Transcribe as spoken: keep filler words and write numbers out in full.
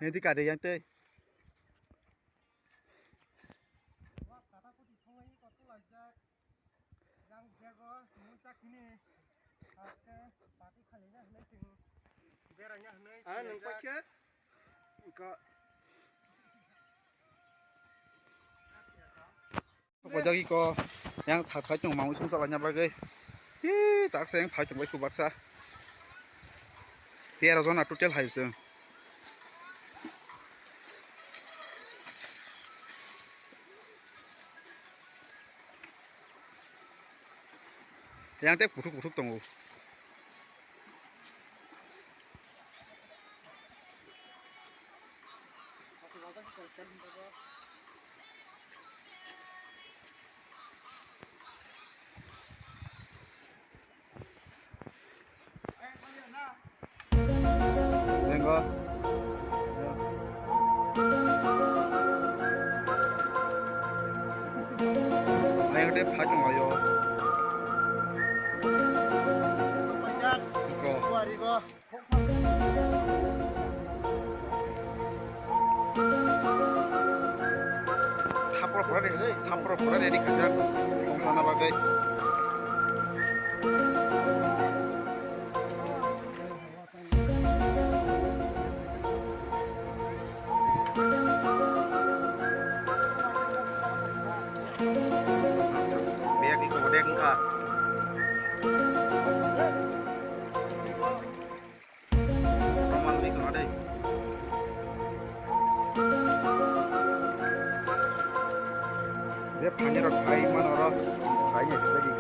Hindi ka de yang tei. Yang bego musa kini. Aske pati khali na hwnwi chwng beraina hwnwi. Ah, nung paikhe. Ko jagi ko yang thak thai tong mau sung thok bagwi. Hi tak se yang thai tong bai kubaksa. Tero jona total hai se. Yang tei kuthuk kuthuk tongo. Bengkok. Ayang tei phai tong laio. Bengkok. Thapro pura ready, thapro pura ready khaijak. Tongthana bagwi. Bag iko dek wngkha. Roman wi tongna dei. Je phani rok khai mano oro khai ni tadi.